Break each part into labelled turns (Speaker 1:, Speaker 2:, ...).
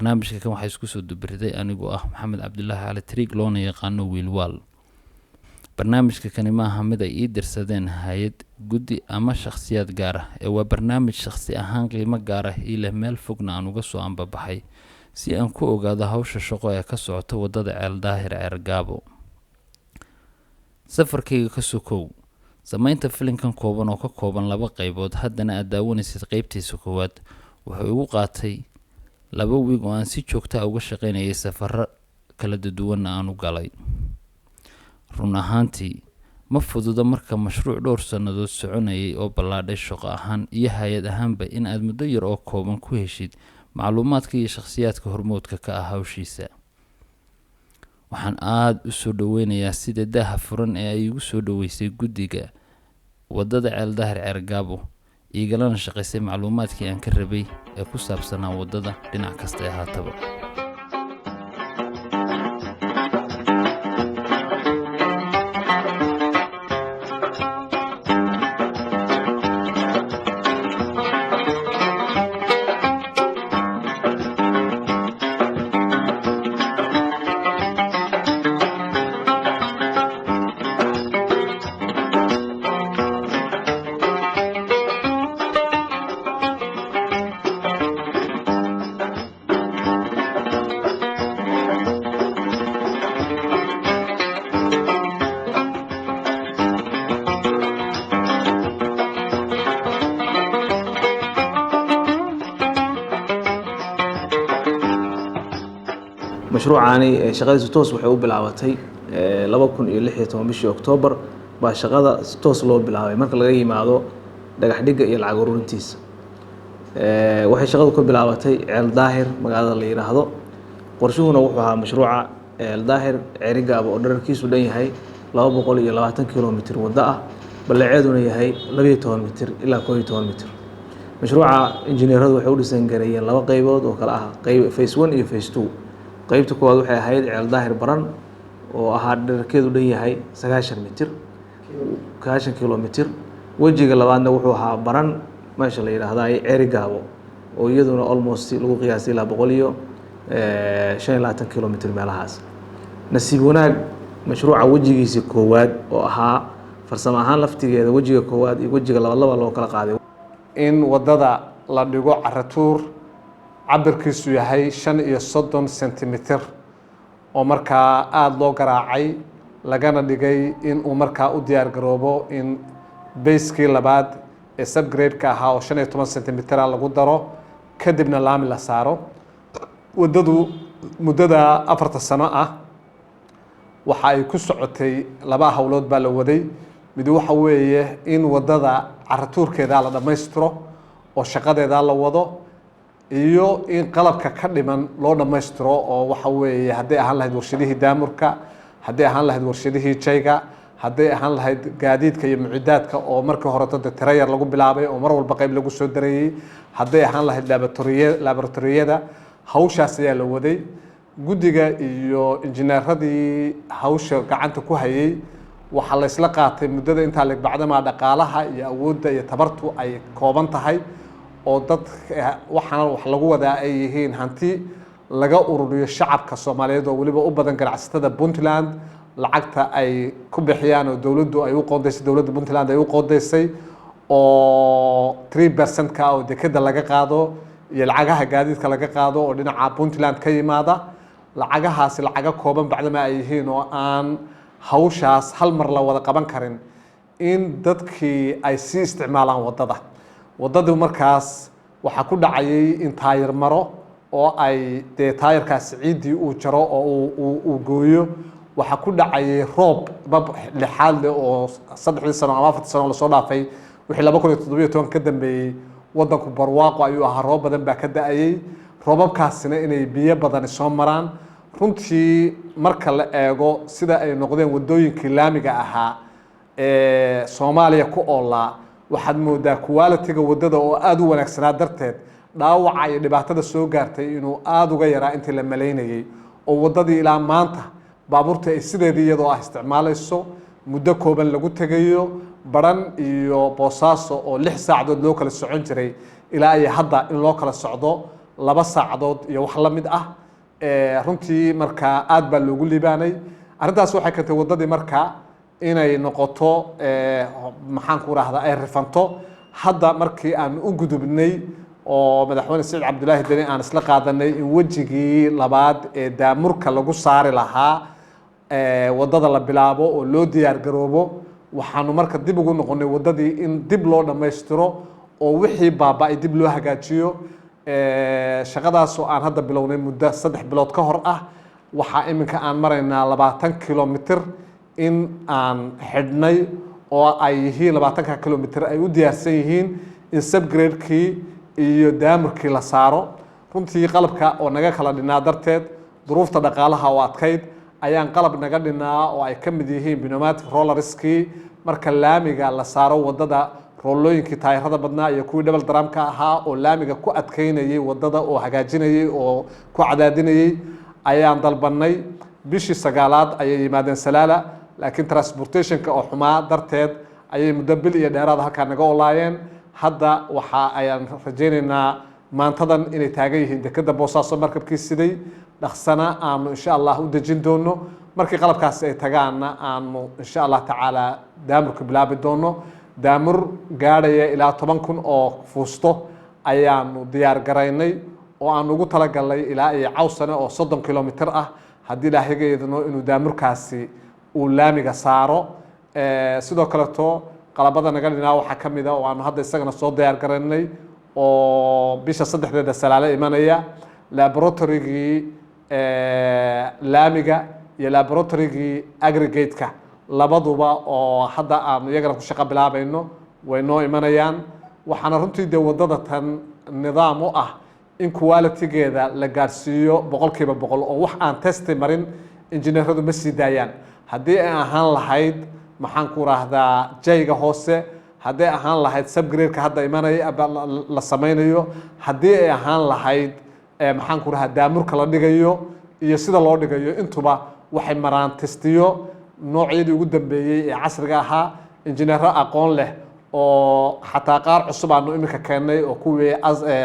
Speaker 1: Barnaamijka kan waxaa isku soo dubiriday anigoo ah Maxamed Cabdulaahi Cali Triig, loona yaqaano Wiilwaal. Barnaamijka kani maaha mid ay ii dirsadeen hay-ad, guddi ama shakhsiyaad gaar ah, ee waa barnaamij shakhsi ahaan qiimo gaar ah ii leh, meel fogna aan uga soo ambabaxay si aan ku ogaado hawsha shaqo ee ka socota waddada Ceel Daahir Ceergaabo. Safarkayga ka sokow, samaynta filinkan kooban oo ka kooban laba qaybood, haddana aad daawanaysid qeybtiisa koowaad, wuxuu igu qaatay 2 wiig oo aan si joogta ah uga shaqaynayay, safaro kala duwanna aan u galay. Run ahaantii ma fududa marka mashruuc dhowr sannadood soconayay oo ballaadhay shaqo ahaan iyo hay-ad ahaanba in aad muddo yar oo kooban ku heshid macluumaadka iyo shakhsiyaadka hormoodka ka ah hawshiisa. Waxaan aada u soo dhoweynayaa sida daaha furan ee ay igu soo dhoweysay guddiga waddada Ceel Daahir Ceergaabo, iigalana shaqaysay macluumaadkii aan ka rabay ee ku saabsanaa waddada dhinac kasta ee haataba.
Speaker 2: Mashruucaani shaqadiisu toos waxay u bilaabatay 2016 bishii Oktoobar baa shaqada si toos loo bilaabay, marka laga yimaado dhagax dhigga iyo lacag ururintiisa. Waxay shaqadu ka bilaabatay Ceel Daahir magaalada la yidhaahdo. Qorshuhuna wuxuu ahaa mashruuca Ceel Daahir Ceerigaabo oo dherarkiisu dhan yahay 220 kilomitir waddo ah, ballaceeduna yahay 12 mitir ilaa 11 mitir. Mashruuca injineeradu waxay u dhisan gareeyeen laba qaybood oo kale ah qayb phase one iyo phase two. Qaybta koowaad waxay ahayd Ceel Daahir Baran oo ahaa dherarkeedu dhan yahay 90 mitir, 90 kilomitir. Wejiga labaadna wuxuu ahaa Baran meesha la yidhaahda Ceerigaabo oo iyaduna almost lagu qiyaasay ilaa 125 kilomitir meelahaas. Nasiib wanaag, mashruuca wejigiisa koowaad oo ahaa farsamo ahaan laftigeeda wejiga koowaad iyo wejiga labaad laba loo kala qaaday.
Speaker 3: In waddada la dhigo caratuur cabirkiisu yahay 35 sentimitir oo markaa aada loo garaacay, lagana dhigay in uu markaa u diyaar garoobo in base-kii labaad ee subgrade-ka ahaa oo 15 sentimitir lagu daro, kadibna laami la saaro waddadu. Muddada 4ta sano ah waxa ay ku socotay laba howlood baa la waday. Mid waxa weeye in waddada caratuurkeeda la dhammaystiro oo shaqadeeda la wado, iyo in qalabka ka dhiman loo dhammaystiro, oo waxa weeye hadday ahaan lahayd warshadihii daamurka, hadday ahaan lahayd warshadihii jayga, hadday ahaan lahayd gaadiidka iyo mucidaadka oo markii horeto de tiro yar lagu bilaabay oo mar walba qayb lagu soo darayey, hadday ahaan lahayd laboratoriyada. Hawshaas ayaa la waday. Guddiga iyo injineeradii hawsha gacanta ku hayay waxaa la isla qaatay muddada intaa leeg, bacdamaa dhaqaalaha iyo awoodda iyo tabartu ay kooban tahay oo dad waxaana wax lagu wadaa ay yihiin hanti laga ururiyo shacabka Soomaaliyeed oo weliba u badan ganacsatada Puntland, lacagta ay ku bixiyaan oo dowladdu ay u qoondaysay, dowladda Puntland ay u qoondaysay oo 3%-ka oo dekeda laga qaado iyo lacagaha gaadiidka laga qaado oo dhinaca Puntland ka yimaada. Lacagahaasi lacaga kooban bacdama ay yihiin oo aan hawshaas hal mar la wada qaban karin, in dadkii ay sii isticmaalaan waddada. Waddadu markaas waxaa ku dhacayay in taayir maro oo ay dee taayirkaasi ciiddii uu jaro oo uu gooyo. Waxaa ku dhacayay roob bab lixaad leh oo 3dii sano ama 4tii sano lasoo dhaafay, wixii 2017 ka dambeeyey waddanku barwaaqo ayuu ahaa, roob badan baa ka da-ayey, roobabkaasina inay biyo badani soo maraan. Runtii marka la eego sida ay noqdeen waddooyinkii laamiga ahaa ee Soomaaliya ku oolaa, waxaad moodaa quality-ga waddada oo aada u wanaagsanaa darteed dhaawaca iyo dhibaatada soo gaartay inuu aada uga yaraa intii la malaynayey, oo waddadii ilaa maanta baabuurta ay sideedii iyadoo ah isticmaalayso, muddo kooban lagu tegayo Baran iyo Boosaaso oo 6 saacadood loo kala socon jiray ilaa iyo hadda in loo kala socdo 2 saacadood iyo wax la mid ah. Runtii marka aad baa loogu liibaanay. Arrintaas waxay keentay waddadii marka inay noqoto, maxaan ku rahdaa, ay rifanto. Hadda markii aan u gudubnay oo Madaxweyne Siciid Cabdilaahi Deni aan isla qaadanay in wejigii labaad ee daamurka lagu saari lahaa waddada la bilaabo oo loo diyaar garoobo, waxaanu marka dib ugu noqonay waddadii in dib loo dhammaystiro oo wixii baaba-ay dib loo hagaajiyo. Shaqadaas oo aan hadda bilownay muddo 3 bilood ka hor ah, waxaa iminka aan maraynaa 20 kilomitr in aan xidhnay oo ay yihiin 20-ka kilomitr ay u diyaarsan yihiin in subgradekii iyo daamurkii la saaro. Runtii qalabka oo naga kala dhinaa darteed, duruufta dhaqaalaha oo adkayd, ayaan qalab naga dhinaa oo ay ka mid yihiin pneumatic rollerskii marka laamiga la saaro waddada, roolooyinkii taayirada badnaa iyo kuwii double drumka ahaa oo laamiga ku adkeynayay waddada oo hagaajinayay oo ku cadaadinayay ayaan dalbanay. Bishii sagaalaad ayay yimaadeen Salaala, laakiin transportationka oo xumaa darteed ayay muddo bil iyo dheeraad halkaa naga olaayeen. Hadda waxa ayaan rajaynaynaa maantadan inay taagan yihiin dekeda Boosaaso markabkii siday, dhaqsana aanu insha Allah u dejin doono. Markii qalabkaasi ay tagaanna aanu insha Allah tacaala daamurka bilaabi doono. Daamur gaadhaya ilaa 10,000 oo fuusto ayaanu diyaar garaynay oo aanu ugu talagalnay ilaa iyo Cawsane oo 30 kilomitr ah, haddii Ilaahay idmo, inuu daamurkaasi uu laamiga saaro. Sidoo kaleto qalabada naga dhinaa waxaa ka mid a oo aanu hadda isagana soo diyaar garaynay oo bisha saddexdeeda Salaale imanaya laboratorygii laamiga iyo laboratorygii aggregate-ka labaduba, oo hadda aanu iyagana ku shaqo bilaabayno, way noo imanayaan. Waxaana runtii dee waddada tan nidaam u ah in quality-geeda la gaadhsiiyo 100%, oo wax aan testi marin injineeradu ma sii daayaan. Haddii ay ahaan lahayd, maxaan ku rahdaa, jayga hoose, hadday ahaan lahayd subgrade-ka hadda imanaya la samaynayo, haddii ay ahaan lahayd, maxaan ku rahaa, daamurka la dhigayo iyo sida loo dhigayo, intuba waxay maraan testiyo noocyadii ugu dambeeyey ee casriga ahaa. Injineero aqoon leh oo xataa qaar cusub aanu iminka keennay oo kuwii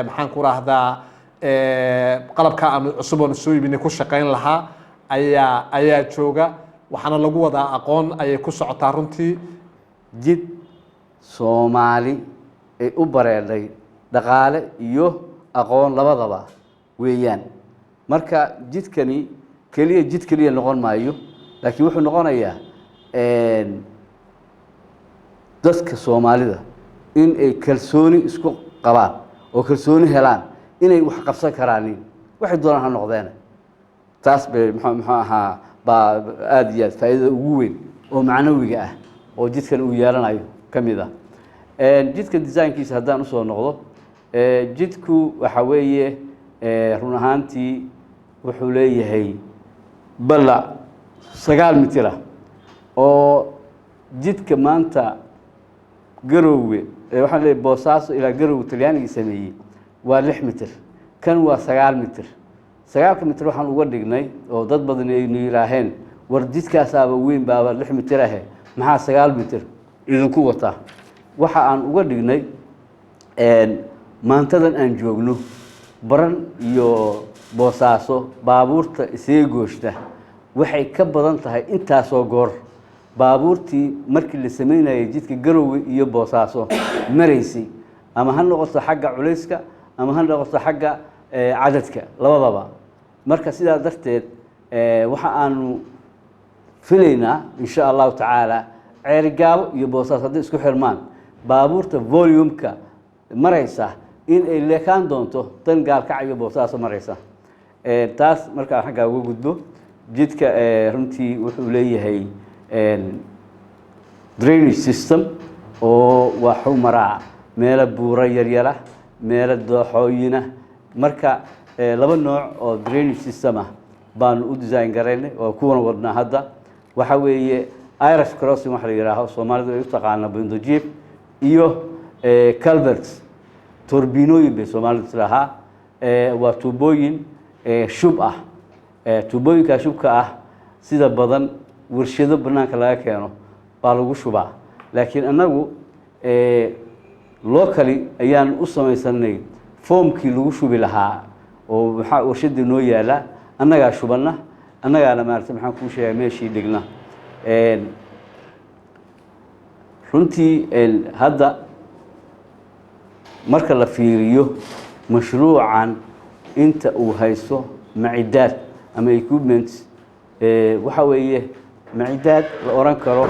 Speaker 3: maxaan ku rahdaa, qalabka aanu cusub oonu soo iibinay ku shaqayn lahaa ayaa jooga. Waxaana lagu wadaa aqoon ayay ku socotaa runtii.
Speaker 4: Jid Soomaali ay u bareedhay dhaqaale iyo aqoon labadaba weeyaan. Marka jidkani keliya jid keliya noqon maayo, laakiin wuxuu noqonayaa dadka Soomaalida in ay kalsooni isku qabaan oo kalsooni helaan inay wax qabsan karaanin, waxay doonaan ha noqdeen. Taas bay muxuu ahaa baa aada iyo aad faa'iidada ugu weyn oo macnawiga ah oo jidkan uu yeelanayo ka mid ah. Jidka designkiisa haddaan usoo noqdo, jidku waxa weeye, run ahaantii wuxuu leeyahay ballac 9 mitir ah, oo jidka maanta Garoowe, waxaan leeyahay Boosaaso ilaa Garoowe Talyaanigii sameeyey waa 6 mitir, kan waa 9 mitir. 9-ka mitir waxaan uga dhignay oo dad badan aynu yidhaaheen, war jidkaasaaba weyn baaba 6 mitir ahe, maxaa 9 mitir idinku wataa? Waxa aan uga dhignay, maantadan aan joogno Baran iyo Boosaaso baabuurta isaga gooshta waxay ka badan tahay intaasoo goor baabuurtii markii la sameynayay jidka Garoowe iyo Boosaaso maraysay, ama ha noqoto xagga culayska ama ha noqoto xagga cadadka labadaba. Marka sidaa darteed waxa aanu filaynaa insha Allahu tacaala Ceerigaabo iyo Boosaaso hadday isku xirmaan, baabuurta volume-ka maraysa in ay leekaan doonto tan Gaalkacyo Boosaaso maraysa. Taas markaa xaggaa uga gudbo. Jidka runtii wuxuu leeyahay drainage system oo waxuu maraa meelo buuro yaryara, meelo dooxooyina. Marka laba nooc oo drainage system ah baanu u design garaynay oo kuwana wadnaa hadda. Waxa weeye Irish crossing waxa la yidhaaho, Soomaalidu ay u taqaana bundojiif, iyo culverts, torbiinooyin bay Soomaalidu tidaahaa. Waa tuubooyin shub ah. Tuubooyinkaa shubka ah sida badan warshado banaanka laga keeno baa lagu shubaa, laakiin annagu locally ayaan u samaysanay foomkii lagu shubi lahaa. Oo maxaa warshadii noo yaallaa, annagaa shubanna, annagaana maarata maxaan kuu sheegaa meeshii dhigna. Runtii hadda marka la fiiriyo mashruucan inta uu haysto macidaad ama equipment, waxa weeye macidaad la oran karo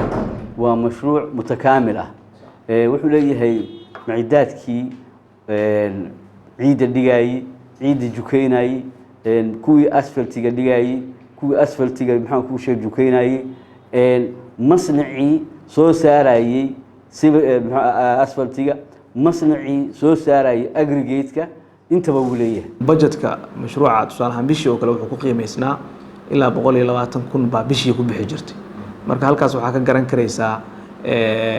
Speaker 4: waa mashruuc mutakaamil ah. Wuxuu leeyahay macidaadkii ciidda dhigaayey, ciidda jukeynayey, kuwii asfaltiga dhigaayey, kuwii asfaltiga maxaan kuu sheeg jukeynayey, masnacii soo saarayey asfaltiga, masnacii soo saarayey aggregate-ka, intaba wuu leeyahay.
Speaker 2: Budgetka mashruuca tusaalahaan bishii oo kale wuxuu ku qiimeysnaa ilaa 120,000 baa bishii ku bixi jirtay. Marka halkaas waxaa ka garan karaysaa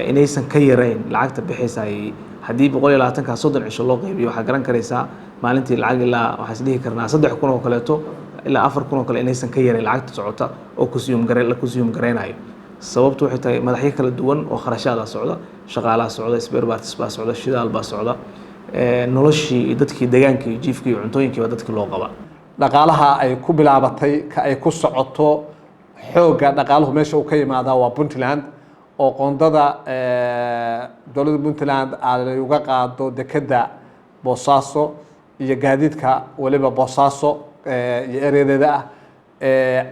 Speaker 2: inaysan ka yarayn lacagta bixaysa. Haddii 120-kaa 30 cisho loo qaybiyo, waxaa garan karaysaa maalintii lacag ilaa waxaan is dhihi karnaa 3,000 oo kaleeto ilaa 4,000 oo kale inaysan ka yarayn lacagta socota oo consume gare la consume garaynayo. Sababtu waxay tahay madaxyo kala duwan oo kharashaadaa socda, shaqaalaha socda, spare parts baa socda, shidaal baa socda, noloshii iyo dadkii deegaankii iyo jiifkii iyo cuntooyinkii baa dadkii loo qabaa.
Speaker 3: Dhaqaalaha ay ku bilaabatay ka ay ku socoto, xoogga dhaqaaluhu meesha uu ka yimaadaa waa Puntland, oo qoondada dowladda Puntland ay uga qaado dekedda Boosaaso iyo gaadiidka weliba Boosaaso iyo ereyadeeda ah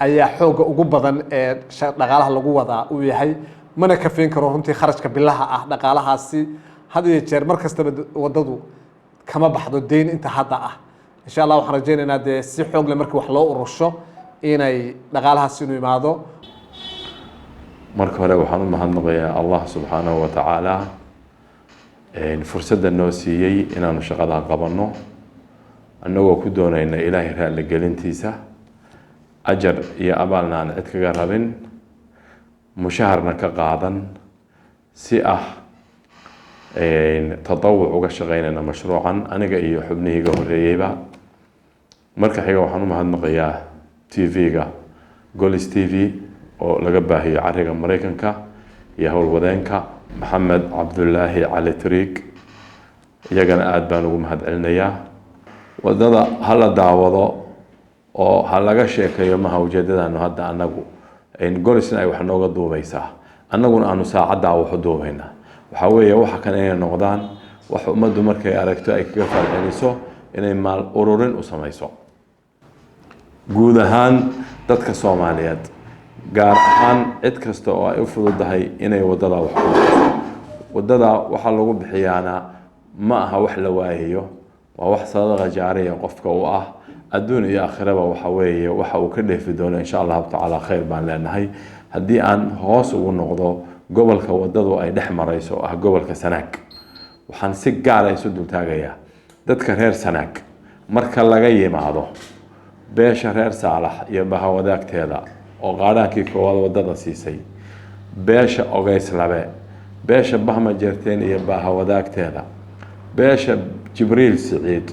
Speaker 3: ayaa xoogga ugu badan ee dhaqaalaha lagu wadaa uu yahay. Mana kafeyn karo runtii kharashka bilaha ah dhaqaalahaasi. Had iyo jeer mar kastaba waddadu kama baxdo deyn inta hadda ah. Insha Allah waxaan rajaynaynaa dee si xoog leh markii wax loo urursho inay dhaqaalahaasi inuu imaado.
Speaker 5: Marka hore waxaan u mahadnaqayaa Allah subxaanahu wa tacaala fursadda noo siiyey inaanu shaqadaa qabanno, annagoo ku doonayna Ilaahay raalli gelintiisa, ajar iyo abaalna aan cid kaga rabin, mushaharna ka qaadan, si ah tatawuc uga shaqaynayna mashruucan, aniga iyo xubnihiiga horreeyeyba. Marka xiga waxaan u mahadnaqayaa TV-ga Golis TV oo laga baahiyo cariga Maraykanka iyo howlwadeenka Maxamed Cabdulaahi Cali Tariig, iyagana aada baan ugu mahad celinayaa. Waddada ha la daawado oo ha laga sheekeeyo maha ujeedadaanu hadda annagu. Golisna ay wax nooga duubaysaa, annaguna aanu saacaddaa wax u duubaynaa. Waxaa weeye waxa kan inay noqdaan wax ummaddu markay aragto ay kaga falceliso inay maal ururin u samayso guud ahaan dadka Soomaaliyeed, gaar ahaan cid kasta oo ay u fududahay inay waddada wax ku bixiso. Waddada waxaa lagu bixiyaana ma aha wax la waayayo, waa wax sadaqa jaariya qofka u ah adduun iyo aakhiraba. Waxa weeye waxa uu ka dheefi doono insha Allahu tacaala. Khayr baan leenahay. Haddii aan hoos ugu noqdo gobolka waddadu ay dhex marayso oo ah gobolka Sanaag, waxaan si gaara isu dultaagayaa dadka reer Sanaag. Marka laga yimaado beesha reer Saalax iyo bahawadaagteeda oo qaadhaankii koowaad waddada siisay, beesha Ogeyslabe, beesha Bahma Jeerteen iyo bahawadaagteeda, beesha Jibriil Siciid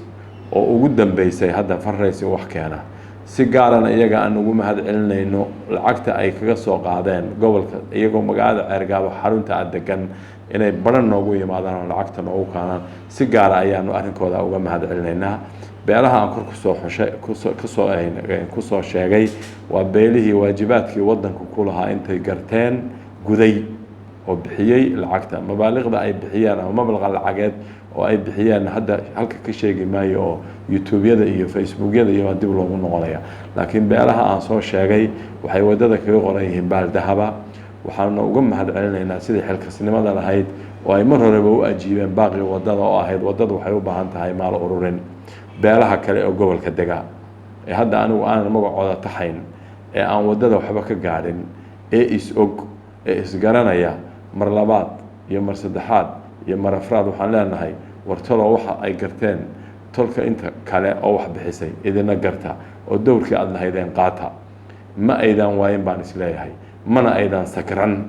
Speaker 5: oo ugu dambeysay hadda farraysi wax keena, si gaarana iyaga aan ugu mahad celinayno lacagta ay kaga soo qaadeen gobolka, iyagoo magaalada Ceergaabo xarunta a degan, inay baran noogu yimaadaan oo lacagta noogu keenaan, si gaara ayaanu arrinkooda uga mahad celinaynaa. Beelaha aan kor kusoo xushay kusoo kasoo kusoo sheegay waa beelihii waajibaadkii waddanku ku lahaa intay garteen guday oo bixiyey lacagta. Mabaaliqda ay bixiyeen ama mablaqa lacageed oo ay bixiyeen hadda halka ka sheegi maayo, oo YouTubeyada iyo Facebookyada iyo waa dib loogu noqonaya. Laakiin beelaha aan soo sheegay waxay waddada kaga qoran yihiin baaldahaba. Waxaana uga mahad celinaynaa sidii xilkasnimada lahayd oo ay mar horeba u ajiibeen baaqii waddada oo ahayd waddadu waxay u baahan tahay maal ururin. Beelaha kale oo gobolka dega ee hadda anigu aanan magacooda taxayn, ee aan waddada waxba ka gaadhin, ee is-og ee isgaranaya, mar labaad iyo mar saddexaad iyo mar afraad waxaan leenahay: war tolo, waxa ay garteen tolka inta kale oo wax bixisay idina garta oo dowrkii aada lahaydeen qaata. Ma aydaan waayin baan isleeyahay, mana aydaan sakran,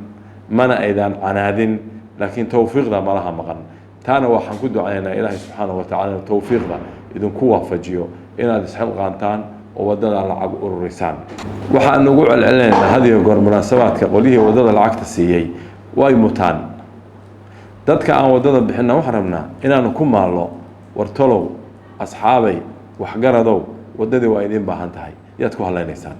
Speaker 5: mana aydaan canaadin, laakiin towfiiqda malaha maqan. Taana waxaan ku ducaynaynaa Ilaahay subxaanahu watacala inuu towfiiqda idinku waafajiyo inaad isxilqaantaan oo waddada lacag ururisaan. Waxaan ugu celcelinaynaa had iyo goor munaasabaadka, qolyihii waddada lacagta siiyey way mutaan. Dadka aan waddada bixinna waxaan rabnaa inaanu ku maalno: war tolow, asxaabay, waxgaradow. Waddadii waa idiin baahan tahay, yaad ku hadlaynaysaan?